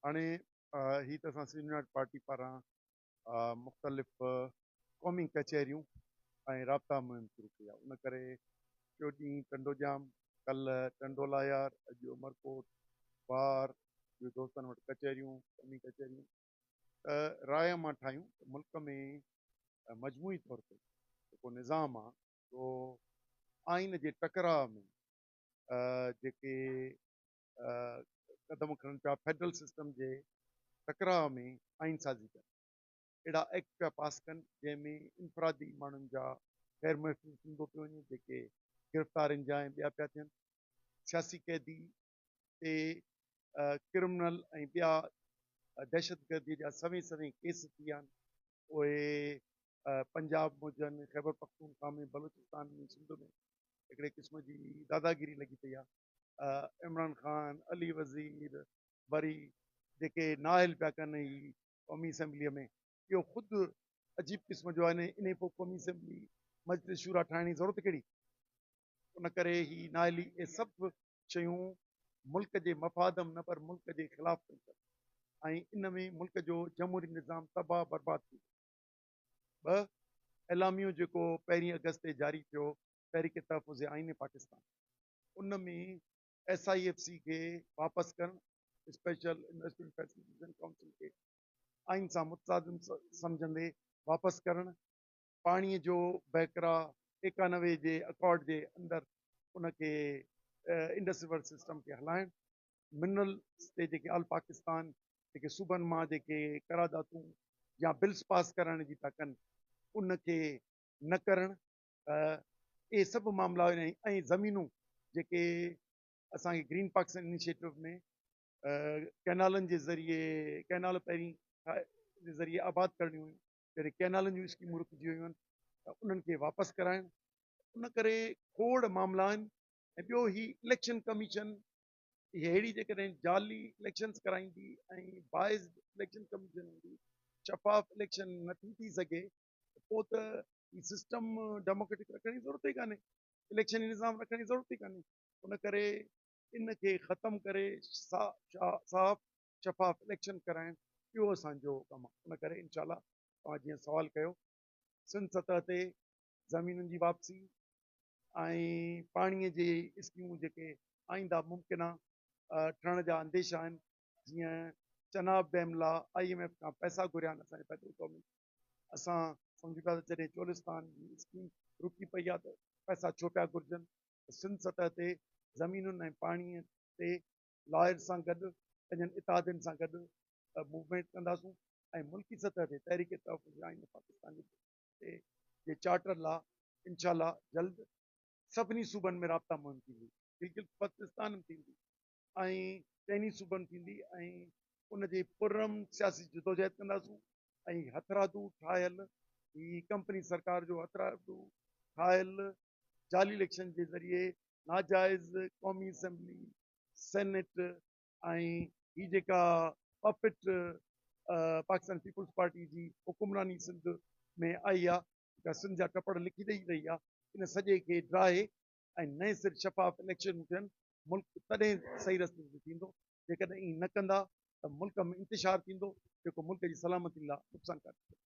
هاڻي هي ته اسان سنڌ يونائيٽڊ پارٽي پاران مختلف قومي ڪچهريون ۽ رابطا مهم شروع ڪئي آهي، ان ڪري ٽيون ڏينهن ٽنڊوڄام، ڪلهه ٽنڊولاهيار، اڄ عمرڪوٽ، بار جي دوستن وٽ ڪچهريون، قومي ڪچهريون ته راء مان ٺاهيون ته ملڪ ۾ مجموعي طور تي جيڪو نظام آهي سو آئين جي ٽڪراء ۾ جيڪي قدم کڻن پيا، فيڊرل سسٽم جي ٽڪراء ۾ آئين سازي ڪن، اهڙا ايڪٽ پيا پاس ڪن جنهن ۾ انفرادي ماڻهن جا غير محفوظ ٿيندو پيو وڃي، جيڪي گرفتارين جا ۽ ٻيا پيا ٿين، سياسي قيدي تي ڪرمنل ۽ ٻيا دهشتگردي جا سوين سوين ڪيس ٿي ويا آهن، اهي پنجاب ۾ هجن، خيبر پختونخوا ۾، بلوچستان ۾، سنڌ ۾ هڪڙي قسم جي داداگيري لڳي پئي آهي. عمران خان، علي وزير وري جيڪي نااهل پيا ڪن هي قومي اسيمبليء ۾ اهو خود عجيب قسم جو آهي. انهي پوء قومي اسيمبلي مجلس شوريٰ ٺاهڻ جي ضرورت ڪهڙي؟ ان ڪري هي نااهلي اهي سڀ شيون ملڪ جي مفاد م نه پر ملڪ جي خلاف پيون ڪن ۽ ان ۾ ملڪ جو جمهوري نظام تباهه برباد ٿي ويندو. ٻه، اعلاميو جيڪو پهرين آگسٽ تي جاري ٿيو تحريڪ تحفظ آئين پاڪستان ان ۾ ايس I F C کي واپس ڪرڻ، اسپيشل انويسٽمينٽ فيسليٽيشن ڪائونسل کي آئين سان متصادم سمجهندي واپس ڪرڻ، پاڻي جو بهڪرا 91 جي اڪارڊ جي اندر ان کي انڊس ريور سسٽم کي هلائڻ، منرلز تي جيڪي آل پاڪستان جيڪي صوبن مان جيڪي قراردادون يا بلز پاس ڪرائڻ جي پيا ڪن ان کي نه ڪرڻ، اهي سڀ معاملا ۽ زمينون جيڪي اسان کي گرين پاڪستان انيشيٽو ۾ ڪئنالن جي ذريعي ڪئنال پهرين جي ذريعي آباد ڪرڻيون هيون، جڏهن ڪئنالن جون اسڪيمون رڪجي ويون آهن ته انهن کي واپس ڪرائڻ، ان ڪري کوڙ معاملا آهن. ۽ ٻيو هي اليڪشن ڪميشن اهڙي جيڪڏهن جعلي اليڪشنز ڪرائيندي ۽ بائسڊ اليڪشن ڪميشن هوندي، شفاف اليڪشن نٿي ٿي سگهي ته پوء ته هي سسٽم ڊيموڪريٽڪ رکڻ جي ضرورت ئي ڪانهي، اليڪشن نظام رکڻ جي ضرورت ئي ڪانهي. ان ڪري ان کي ختم ڪري صاف شفاف اليڪشن ڪرائڻ اهو اسان جو ڪم آهي. ان ڪري انشاء الله توهان جيئن سوال ڪيو سنڌ سطح تي زمينن جي واپسي ۽ پاڻي جي اسڪيمون جيڪي آئنده ممڪنه ٺهڻ جا انديشا آهن، جيئن Chenab dam law I M F کان پئسا گهريا آهن اسان جي فيڊرل گورنمينٽ، اسان سمجهون پيا ته جڏهن چولستان جي اسڪيم رڪي پئي آهي ته پئسا ڇو پيا گهرجن. سنڌ سطح تي زمينن ۽ پاڻي تي لائر سان گڏ پنهنجن اتحادين سان گڏ موومينٽ ڪنداسون ۽ ملڪي سطح تي تحريڪ تحفظ آئين پاڪستان جي جي چارٽر لا انشاء الله جلد سڀني صوبن ۾ رابطا مهم ٿيندي، گلگت بلتستان ۾ ٿيندي ۽ چئني صوبن ٿيندي ۽ ان جي پرامن سياسي جدوجهد ڪنداسون ۽ هٿرادو ٺاهيل هي ڪمپني سرڪار جو هٿرادو ٺاهيل جعلي اليڪشن جي ذريعي ناجائز قومي اسيمبلي، سينيٽ ۽ هي جيڪا پپٽ پاڪستان پيپلز پارٽي جي حڪمراني سنڌ ۾ آئي آ، جيڪا سنڌ جا ٽپڙ لکي ڏئي رهي آ، ان سڄي کي ڊاهي ۽ نئين سر شفاف اليڪشنون ٿين، ملڪ تڏهن صحيح رستي تي ٿيندو، جيڪڏهن ائين نه ڪندا ته ملڪ ۾ انتشار ٿيندو، جيڪو ملڪ جي سلامتي لا نقصانڪار ٿيندو.